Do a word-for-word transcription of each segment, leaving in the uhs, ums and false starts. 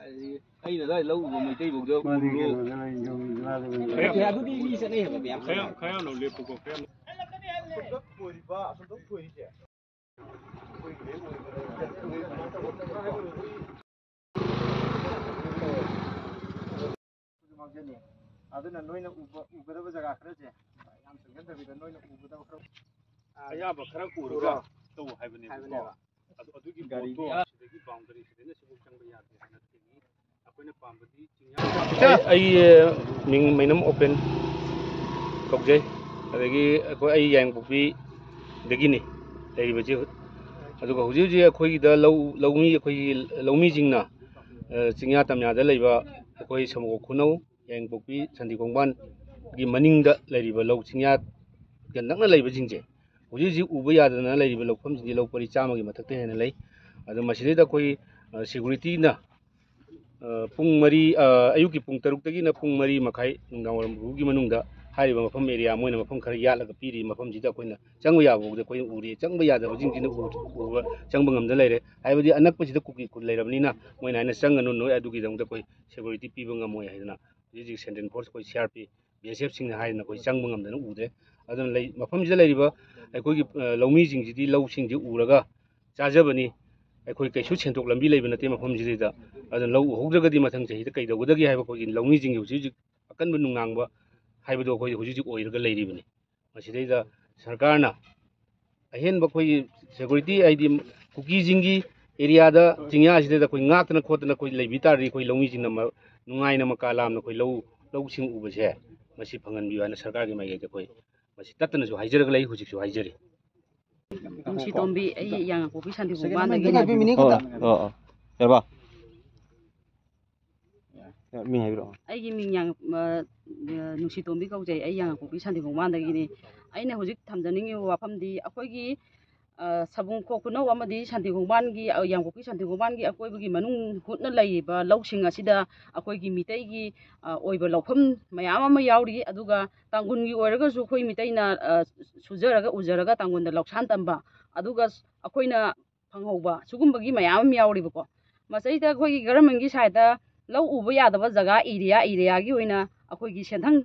ꯑꯩꯅ ꯑꯗꯥꯏ ꯂꯧ ꯎꯕ ꯃꯩꯇꯩ ꯐꯥꯎꯗ ꯃꯥꯗꯤ ꯎꯔꯣ꯫ ꯀꯩꯅꯣꯗ ꯂꯩ, ꯌꯨꯝꯗ ꯂꯩ꯫ ꯑꯗꯨꯗꯤ ꯃꯤ ꯆꯠꯅꯩ ꯍꯥꯏꯕ ꯃꯌꯥꯝ ꯈꯌꯥꯝ, ꯈꯌꯥꯝꯅ ꯂꯦꯞꯄꯨꯀꯣ, ꯈꯌꯥꯝ꯫ ꯑꯗꯨꯅ ꯅꯣꯏꯅ ꯎꯕ, ꯎꯒꯗꯕ ꯖꯒꯥ ꯈꯔꯁꯦ ꯌꯥꯝ ꯆꯪꯁꯤꯟꯗꯕꯤꯗ ꯅꯣꯏꯅ ꯎꯒꯗꯕ ꯈꯔ ꯑꯌꯥꯕ ꯈꯔ ꯎꯔꯒ ꯎꯔꯣ꯫ ꯇꯧ ꯍꯥꯏꯕꯅꯦꯕꯀꯣ꯫ ꯍꯥꯏꯕꯅꯦꯕ꯫ ꯑꯗꯨ, ꯑꯗꯨꯒꯤ ꯒꯥꯔꯤꯗꯤ ꯄꯣꯠꯇꯣ ꯁꯤꯗꯒꯤ ꯕꯥꯎꯟꯗꯔꯤ ꯁꯤꯗꯩꯅ ꯁꯤꯐꯥꯎ ꯆꯪꯕ ꯌꯥꯗꯦ ꯍꯥꯏꯅ ꯊꯤꯡꯉꯤ꯫ ꯑꯩꯈꯣꯏꯅ ꯄꯥꯝꯕꯗꯤ ꯆꯤꯡꯌꯥ ꯑꯩ, ꯑꯩ, ꯃꯤꯡ ꯃꯩꯅꯝ ꯑꯣꯄꯦꯟ ꯀꯧꯖꯩ꯫ ꯑꯗꯒꯤ ꯑꯩꯈꯣꯏ, ꯑꯩ ꯌꯥꯏꯉꯪꯄꯣꯛꯄꯤꯗꯒꯤꯅꯤ ꯂꯩꯔꯤꯕꯁꯤ꯫ ꯑꯗꯨꯒ ꯍꯧꯖꯤꯛ ꯍꯧꯖꯤꯛ ꯑꯩꯈꯣꯏꯒꯤꯗ ꯂꯧ, ꯂꯧꯃꯤ, ꯑꯩꯈꯣꯏꯒꯤ ꯂꯧꯃꯤꯁꯤꯡꯅ, ꯑ, ꯆꯤꯡꯌꯥ ꯇꯝꯌꯥꯗ ꯂꯩꯕ ꯑꯩꯈꯣꯏ ꯁꯃꯨꯀꯣꯛ ꯈꯨꯅꯧ, ꯌꯥꯏꯉꯪꯄꯣꯛꯄꯤ, ꯁꯟꯗꯤ ꯈꯣꯡꯕꯥꯟꯒꯤ ꯃꯅꯤꯡꯗ ꯂꯩꯔꯤꯕ ꯂꯧ ꯆꯤꯡꯌꯥꯒ ꯅꯛꯅ ꯂꯩꯕꯁꯤꯡꯁꯦ ꯍꯧꯖꯤꯛ ꯍꯧꯖꯤꯛ ꯎꯕ ꯌꯥꯗꯗꯅ ꯂꯩꯔꯤꯕ ꯂꯧꯐꯝꯁꯤꯡꯁꯤ ꯂꯧ ꯄꯔꯤ ꯆꯥꯝꯃꯒꯤ ꯃꯊꯛꯇ ꯍꯦꯟꯅ ꯂꯩ꯫ ꯑꯗꯣ ꯃꯁꯤꯗꯩꯗ ꯑꯩꯈꯣꯏ, ꯑ, ꯁꯦꯀꯨꯔꯤꯇꯤꯅ, ꯑ, ꯄꯨꯡ ꯃꯔꯤ, ꯑ, ꯑꯌꯨꯛꯀꯤ ꯄꯨꯡ ꯇꯔꯨꯛꯇꯒꯤꯅ ꯄꯨꯡ ꯃꯔꯤ ꯃꯈꯥꯏ ꯅꯨꯡꯗꯥꯡ ꯋꯥꯏꯔꯝ ꯐꯥꯎꯒꯤ ꯃꯅꯨꯡꯗ ꯍꯥꯏꯔꯤꯕ ꯃꯐꯝ ꯑꯦꯔꯤꯌꯥ ꯃꯣꯏꯅ ꯃꯐꯝ ꯈꯔ ꯌꯥꯠꯂꯒ ꯄꯤꯔꯤ꯫ ꯃꯐꯝꯁꯤꯗ ꯑꯩꯈꯣꯏꯅ ꯆꯪꯕ ꯌꯥꯕ ꯐꯥꯎꯗ ꯑꯩꯈꯣꯏꯅ ꯎꯔꯤ꯫ ꯆꯪꯕ ꯌꯥꯗꯕꯁꯤꯡꯁꯤꯅ ꯎ-, ꯎꯕ, ꯆꯪꯕ ꯉꯝꯗ ꯂꯩꯔꯦ꯫ ꯍꯥꯏꯕꯗꯤ ꯑꯅꯛꯄꯁꯤꯗ ꯀꯨꯀꯤ ꯈꯨꯜ ꯂꯩꯔꯕꯅꯤꯅ ꯃꯣꯏꯅ ꯍꯥꯏꯅ ꯆꯪꯒꯅꯨ, ꯅꯣꯏ ꯑꯗꯨꯒꯤꯗꯃꯛꯇ ꯑꯩꯈꯣꯏ ꯁꯦꯀꯨꯔꯤꯇꯤ ꯄꯤꯕ ꯉꯝꯃꯣꯏ ꯍꯥꯏꯗꯅ ꯍꯧꯖꯤꯛ ꯍꯧꯖꯤꯛ ꯁꯦꯟꯇ꯭ꯔꯦꯜ ꯐꯣꯔꯁ, ꯑꯩꯈꯣꯏ ꯁꯤ ꯑꯥꯔ ꯄꯤ, ꯕꯤ ꯑꯦꯁ ꯑꯦꯐꯁꯤꯡꯅ ꯍꯥꯏꯗꯅ ꯑꯩꯈꯣꯏ ꯆꯪꯕ ꯉꯝꯗꯅ ꯎꯗ꯭ꯔꯦ꯫ ꯑꯗꯨꯅ ꯂꯩ-, ꯃꯐꯝꯁꯤꯗ ꯂꯩꯔꯤꯕ ꯑꯩꯈꯣꯏꯒꯤ, ꯑ, ꯂꯧꯃꯤꯁꯤꯡꯁꯤꯗꯤ ꯂꯧꯁꯤꯡꯁꯤ ꯎꯔꯒ ꯆꯥꯖꯕꯅꯤ꯫ ꯑꯩꯈꯣꯏ ꯀꯩꯁꯨ ꯁꯦꯟꯊꯣꯛ ꯂꯝꯕꯤ ꯂꯩꯕ ꯅꯠꯇꯦ ꯃꯐꯝꯁꯤꯗꯩꯗ꯫ ꯑꯗꯨꯅ ꯂꯧ ꯎꯍꯧꯗ꯭ꯔꯒꯗꯤ ꯃꯊꯪ ꯆꯍꯤꯗ ꯀꯩꯗꯧꯒꯗꯒꯦ ꯍꯥꯏꯕ ꯑꯩꯈꯣꯏꯒꯤ ꯂꯧꯃꯤꯁꯤꯡꯒꯤ ꯍꯧꯖꯤꯛ ꯍꯧꯖꯤꯛ ꯑꯀꯟꯕ ꯅꯨꯡꯅꯥꯡꯕ ꯍꯥꯏꯕꯗꯣ ꯑꯩꯈꯣꯏ ꯍꯧꯖꯤꯛ ꯍꯧꯖꯤꯛ ꯑꯣꯏꯔꯒ ꯂꯩꯔꯤꯕꯅꯤ꯫ ꯃꯁꯤꯗꯩꯗ ꯁꯔꯀꯥꯔꯅ ꯑꯍꯦꯟꯕ ꯑꯩꯈꯣꯏꯒꯤ ꯁꯦꯀꯨꯔꯤꯇꯤ, ꯍꯥꯏꯗꯤ ꯀꯨꯀꯤꯁꯤꯡꯒꯤ ꯑꯦꯔꯤꯌꯥꯗ, ꯆꯤꯡꯌꯥꯁꯤꯗꯩꯗ ꯑꯩꯈꯣꯏ ꯉꯥꯛꯇꯅ ꯈꯣꯠꯇꯅ ꯑꯩꯈꯣꯏ ꯂꯩꯕꯤ ꯇꯥꯔꯗꯤ ꯑꯩꯈꯣꯏ ꯂꯧꯃꯤꯁꯤꯡꯅ ꯃ-, ꯅꯨꯡꯉꯥꯏꯅ ꯃꯀꯥ ꯂꯥꯝꯅ ꯑꯩꯈꯣꯏ ꯂꯧ, ꯂꯧꯁꯤꯡ ꯎꯕꯁꯦ ꯃꯁꯤ ꯐꯪꯍꯟꯕꯤꯌꯨ ꯍꯥꯏꯅ ꯁꯔꯀꯥꯔꯒꯤ ꯃꯥꯏꯀꯩꯗ ꯑꯩꯈꯣꯏ ꯃꯁꯤ ꯇꯠꯇꯅꯁꯨ ꯍꯥꯏꯖꯔꯒ ꯂꯩ, ꯍꯧꯖꯤꯛꯁꯨ ꯍꯥꯏꯖꯔꯤ꯫ ꯅꯨꯡꯁꯤꯇꯣꯝꯕꯤ, ꯑꯩ ꯌꯥꯡꯉꯪꯄꯣꯛꯄꯤ ꯁꯥꯟꯇꯤ ꯈꯣꯡꯕꯥꯟꯗꯒꯤꯅꯦꯕꯀꯣ꯫ ꯑꯣ, ꯑꯣ꯫ ꯌꯥꯔꯕ? ꯃꯤ ꯍꯥꯏꯕꯤꯔꯛꯑꯣ꯫ ꯑꯩꯒꯤ ꯃꯤꯡ ꯌꯥꯡ-, ꯑ, ꯑ, ꯅꯨꯡꯁꯤꯇꯣꯝꯕꯤ ꯀꯧꯖꯩ꯫ ꯑꯩ ꯌꯥꯡꯉꯪꯄꯣꯛꯄꯤ ꯁꯥꯟꯇꯤ ꯈꯣꯡꯕꯥꯟꯗꯒꯤꯅꯤ꯫ ꯑꯩꯅ ꯍꯧꯖꯤꯛ ꯊꯝꯖꯅꯤꯡꯉꯤꯕ ꯋꯥꯐꯝꯗꯤ ꯑꯩꯈꯣꯏꯒꯤ, ꯑ, ꯁꯕꯨꯡꯈꯣꯛ ꯈꯨꯅꯧ ꯑꯃꯗꯤ ꯁꯥꯟꯇꯤ ꯈꯣꯡꯕꯥꯟꯒꯤ, ꯑ, ꯌꯥꯡꯉꯪꯄꯣꯛꯄꯤ ꯁꯥꯟꯇꯤ ꯈꯣꯡꯕꯥꯟꯒꯤ ꯑꯀꯣꯏꯕꯒꯤ ꯃꯅꯨꯡ ꯍꯨꯠꯅ ꯂꯩꯔꯤꯕ ꯂꯧꯁꯤꯡ ꯑꯁꯤꯗ ꯑꯩꯈꯣꯏꯒꯤ ꯃꯤꯇꯩꯒꯤ, ꯑ, ꯑꯣꯏꯕ ꯂꯧꯐꯝ ꯃꯌꯥꯝ ꯑꯃ ꯌꯥꯎꯔꯤ꯫ ꯑꯗꯨꯒ ꯇꯥꯡꯒꯨꯜꯒꯤ ꯑꯣꯏꯔꯒꯁꯨ ꯑꯩꯈꯣꯏ ꯃꯤꯇꯩꯅ, ꯑ, ꯁꯨꯖꯔꯒ ꯎꯖꯔꯒ ꯇꯥꯡꯒꯨꯜꯗ ꯂꯧꯁꯥꯟ ꯇꯝꯕ, ꯑꯗꯨꯒ ꯑꯩꯈꯣꯏꯅ ꯐꯪꯍꯧꯕ ꯁꯤꯒꯨꯝꯕꯒꯤ ꯃꯌꯥꯝ ꯑꯃ ꯌꯥꯎꯔꯤꯕꯀꯣ꯫ ꯃꯁꯤꯗ ꯑꯩꯈꯣꯏꯒꯤ ꯒꯔꯃꯦꯟꯒꯤ ꯁꯥꯏꯠꯇ ꯂꯧ ꯎꯕ ꯌꯥꯗꯕ ꯖꯒꯥ ꯑꯦꯔꯤꯌꯥ ꯑꯦꯔꯤꯌꯥꯒꯤ ꯑꯣꯏꯅ ꯑꯩꯈꯣꯏꯒꯤ ꯁꯦꯟꯊꯪ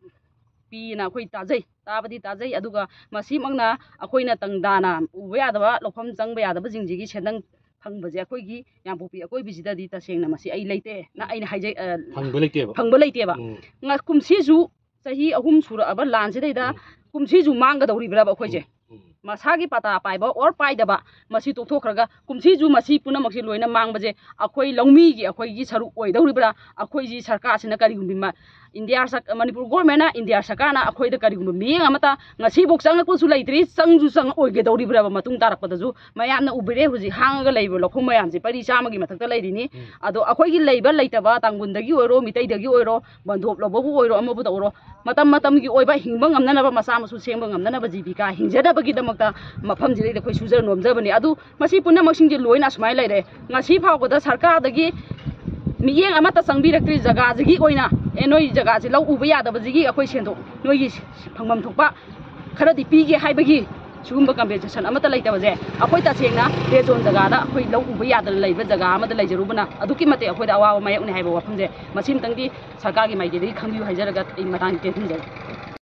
ꯄꯤꯅ ꯑꯩꯈꯣꯏ ꯇꯥꯖꯩ, ꯇꯥꯕꯗꯤ ꯇꯥꯖꯩ꯫ ꯑꯗꯨꯒ ꯃꯁꯤꯃꯛꯅ ꯑꯩꯈꯣꯏꯅ ꯇꯪꯗꯥꯅ ꯎꯕ ꯌꯥꯗꯕ, ꯂꯧꯐꯝ ꯆꯪꯕ ꯌꯥꯗꯕꯁꯤꯡꯁꯤꯒꯤ ꯁꯦꯟꯊꯪ ꯐꯪꯕꯁꯦ ꯑꯩꯈꯣꯏꯒꯤ ꯌꯥꯡꯄꯣꯛꯄꯤ ꯑꯀꯣꯏꯕꯁꯤꯗꯗꯤ ꯇꯁꯦꯡꯅ ꯃꯁꯤ ꯑꯩ ꯂꯩꯇꯦ ꯅ ꯑꯩꯅ ꯍꯥꯏꯖꯩ, ꯑ, ꯐꯪꯕ ꯂꯩꯇꯦꯕ꯫ ꯐꯪꯕ ꯂꯩꯇꯦꯕ꯫ ꯎꯝ꯫ ꯉ-, ꯀꯨꯝꯁꯤꯁꯨ ꯆꯍꯤ ꯑꯍꯨꯝ ꯁꯨꯔꯛꯑꯕ ꯂꯥꯟꯁꯤꯗꯩꯗ ꯎꯝ꯫ ꯀꯨꯝꯁꯤꯁꯨ ꯃꯥꯡꯒꯗꯧꯔꯤꯕ꯭ꯔꯕ ꯑꯩꯈꯣꯏꯁꯦ? ꯎꯝ, ꯎꯝ꯫ ꯃꯁꯥꯒꯤ ꯄꯇꯥ ꯄꯥꯏꯕ ꯑꯣꯔ ꯄꯥꯏꯗꯕ, ꯃꯁꯤ ꯇꯣꯛꯊꯣꯛꯈ꯭ꯔꯒ ꯀꯨꯝꯁꯤꯁꯨ ꯃꯁꯤ ꯄꯨꯝꯅꯃꯛꯁꯦ ꯂꯣꯏꯅ ꯃꯥꯡꯕꯁꯦ ꯑꯩꯈꯣꯏ ꯂꯧꯃꯤꯒꯤ ꯑꯩꯈꯣꯏꯒꯤ ꯁꯔꯨꯛ ꯑꯣꯏꯗꯧꯔꯤꯕ꯭ꯔꯥ? ꯑꯩꯈꯣꯏꯁꯤ ꯁꯔꯀꯥꯔꯁꯤꯅ ꯀꯔꯤꯒꯨꯝꯕ ꯃ-, ꯏꯟꯗꯤꯌꯥ ꯁꯔ-, ꯃꯅꯤꯄꯨꯔ ꯒꯣꯔꯃꯦꯟꯅ, ꯏꯟꯗꯤꯌꯥ ꯁꯔꯀꯥꯔꯅ ꯑꯩꯈꯣꯏꯗ ꯀꯔꯤꯒꯨꯝꯕ ꯃꯤꯠꯌꯦꯡ ꯑꯃꯠꯇ ꯉꯁꯤꯐꯥꯎ ꯆꯪꯉꯛꯄꯁꯨ ꯂꯩꯇ꯭ꯔꯤ, ꯆꯪꯁꯨ ꯆꯪꯉꯛꯑꯣꯏꯒꯗꯧꯔꯤꯕ꯭ꯔꯕ ꯃꯇꯨꯡ ꯇꯥꯔꯛꯄꯗꯁꯨ? ꯃꯌꯥꯝꯅ ꯎꯕꯤꯔꯦ ꯍꯧꯖꯤꯛ ꯍꯥꯡꯉꯒ ꯂꯩꯕ ꯂꯧꯐꯝ ꯃꯌꯥꯝꯁꯦ ꯄꯔꯤ ꯆꯥꯝꯃꯒꯤ ꯃꯊꯛꯇ ꯂꯩꯔꯤꯅꯤ꯫ ꯎꯝ꯫ ꯑꯗꯣ ꯑꯩꯈꯣꯏꯒꯤ ꯂꯩꯕ ꯂꯩꯇꯕ, ꯇꯥꯡꯒꯨꯟꯗꯒꯤ ꯑꯣꯏꯔꯣ, ꯃꯤꯇꯩꯗꯒꯤ ꯑꯣꯏꯔꯣ, ꯕꯟꯗꯣꯞ ꯂꯧꯕꯕꯨ ꯑꯣꯏꯔꯣ, ꯑꯃꯕꯨ ꯇꯧꯔꯣ, ꯃꯇꯝ ꯃꯇꯝꯒꯤ ꯑꯣꯏꯕ ꯍꯤꯡꯕ ꯉꯝꯅꯅꯕ, ꯃꯆꯥ ꯃꯁꯨ ꯁꯦꯝꯕ ꯉꯝꯅꯅꯕ ꯖꯤꯕꯤꯀꯥ ꯍꯤꯡꯖꯅꯕꯒꯤꯗꯃꯛꯇ ꯃꯐꯝꯁꯤꯗꯩꯗ ꯑꯩꯈꯣꯏ ꯁꯨꯖ ꯅꯣꯝꯖꯕꯅꯤ꯫ ꯑꯗꯨ ꯃꯁꯤ ꯄꯨꯝꯅꯃꯛꯁꯤꯡꯁꯦ ꯂꯣꯏꯅ ꯑꯁꯨꯃꯥꯏꯅ ꯂꯩꯔꯦ꯫ ꯉꯁꯤ ꯐꯥꯎꯕꯗ ꯁꯔꯀꯥꯔꯗꯒꯤ ꯃꯤꯠꯌꯦꯡ ꯑꯃꯠꯇ ꯆꯪꯕꯤꯔꯛꯇ꯭ꯔꯤ꯫ ꯖꯒꯥꯁꯤꯒꯤ ꯑꯣꯏꯅ, "ꯑꯦ, ꯅꯣꯏ ꯖꯒꯥꯁꯤ ꯂꯧ ꯎꯕ ꯌꯥꯗꯕꯁꯤꯒꯤ ꯑꯩꯈꯣꯏ ꯁꯦꯟꯗꯣꯛ, ꯅꯣꯏꯒꯤ ꯐꯪꯐꯝ ꯊꯣꯛꯄ ꯈꯔꯗꯤ ꯄꯤꯒꯦ" ꯍꯥꯏꯕꯒꯤ ꯁꯤꯒꯨꯝꯕ ꯀꯝꯄꯦꯟꯁꯦꯁꯟ ꯑꯃꯠꯇ ꯂꯩꯇꯕꯁꯦ, ꯑꯩꯈꯣꯏ ꯇꯁꯦꯡꯅ ꯔꯦꯗ ꯖꯣꯟ ꯖꯒꯥꯗ ꯑꯩꯈꯣꯏ ꯂꯧ ꯎꯕ ꯌꯥꯗꯅ ꯂꯩꯕ ꯖꯒꯥ ꯑꯃꯗ ꯂꯩꯖꯔꯨꯕꯅ ꯑꯗꯨꯛꯀꯤ ꯃꯇꯤꯛ ꯑꯩꯈꯣꯏꯗ ꯑꯋꯥꯕ ꯃꯥꯌꯣꯛꯅꯩ ꯍꯥꯏꯕ ꯋꯥꯐꯝꯁꯦ ꯃꯁꯤꯃꯇꯪꯗꯤ ꯁꯔꯀꯥꯔꯒꯤ ꯃꯥꯏꯀꯩꯗꯒꯤ ꯈꯪꯕꯤꯌꯨ ꯍꯥꯏꯖꯔꯒ ꯑꯩ ꯃꯇꯥꯡ ꯇꯦꯟꯁꯤꯟꯖꯔꯦ꯫